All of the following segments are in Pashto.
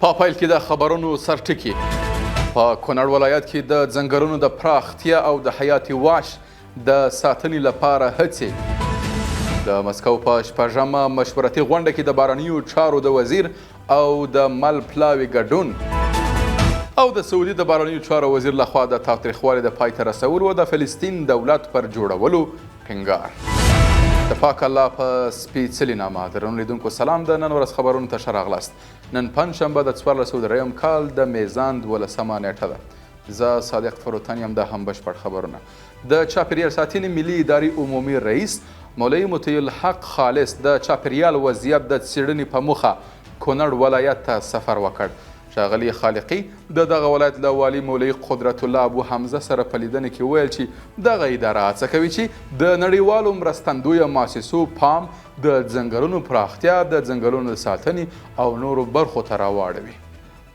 په پیل کې د خبرونو سرټکي. په کونړ ولایت کې د ځنګلونو د پراختیا او د حیات وحش د ساتنې لپاره هڅې. د مسکو په شپږمه مشورتي غونډه کې د بهرنیو چارو د وزیر او د مل پلاوي ګډون. او د سعودي د بهرنیو چارو وزیر لخوا د تاوتریخوالي د پای ته رسولو او د فلسطین دولت پر جوړولو ټینګار. د پاک الله په سپېڅلي نامه درنو لیدونکو سلام، د نن ورځ خبرونو ته ښه راغلاست. نن پنجشنبه د 1403 کال د میزان 12مه نیټه ده. زه صادق فروتن یم، دا هم بشپړ خبرونه. د چاپیریال ساتنې ملي ادارې عمومي رئیس مولوي مطیع الحق خالص د چاپیریال وضعیت د څېړنې په موخه کونړ ولایت ته سفر وکړ. ښاغلي خالقي د دغه ولایت له والي مولوي قدرت الله ابو حمزه سره په لیدنه کې وویل چې دغه اداره هڅه کوي چې د نړیوالو مرستندویه مؤسسو پام د ځنګلونو پراختیا، د ځنګلونو د ساتنې او نورو برخو ته راواړوي.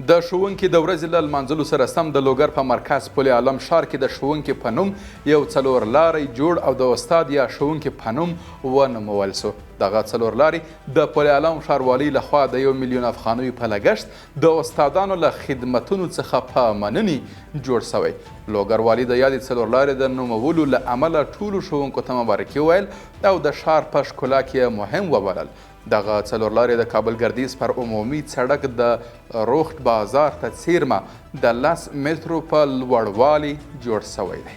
د ښوونکي د ورځې له لمانځلو سره سم د لوګر په مرکز پل عالم ښار کې د ښوونکي په نوم یو څلور لاری جوړ او د استاد یا ښوونکي په نوم ونومول شو. دغه څلور لاری د پل عالم ښاروالۍ له خوا د 1 میلیون افغانیو په لګښت د استادانو له خدمتونو څخه په مننې جوړ شوی. لوګر والي د یادې څلور لارې د نومولو له امله ټولو ښوونکو ته مبارکي وویل او د ښار په ښکلا کې یې مهم وبلل. دغه څلور لارې د کابل ګردیز پر عمومي سړک د روخت بازار ته څیرمه د 10 مترو په لوړوالي جوړ شوی دی.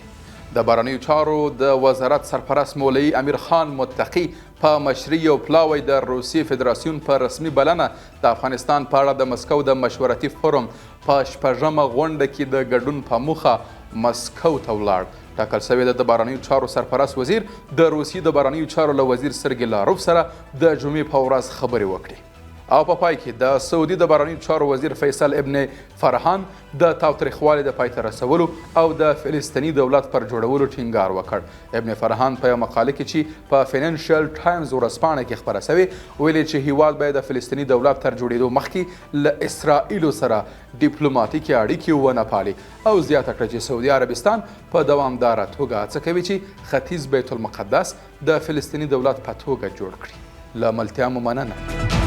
د بهرنیو چارو د وزارت سرپرست مولوي امیر خان متقي په مشرۍ یو پلاوی د روسیې فدراسیون په رسمي بلنه د افغانستان په اړه د مسکو د مشورتي فورم په شپږمه غونډه کې د ګډون په موخه مسکو ته ولاړ. ټاکل شوې ده د بهرنیو چارو سرپرست وزیر د روسیې د بهرنیو چارو له وزیر سرګي لاروف سره د جمعې په ورځ خبرې وکړي. او په پای کې د سعودي د بهرنیو چارو وزیر فیصل ابن فرحان د تاوتریخوالي د پای ته رسولو او د فلسطیني دولت پر جوړولو ټینګار وکړ. ابن فرحان په یوه مقاله کې چې په فینانشل ټایمز ورځپاڼه کې خپره شوې ویلي چې هیواد باید د فلسطیني دولت تر جوړېدو مخکې له اسرائیلو سره ډیپلوماټیکې اړیکې ونه پالي او زیاته کړه چې سعودي عربستان په دوامداره توګه هڅه کوي چې ختیځ بیت المقدس د فلسطیني دولت په توګه جوړ کړي. له ملتیا مو مننه.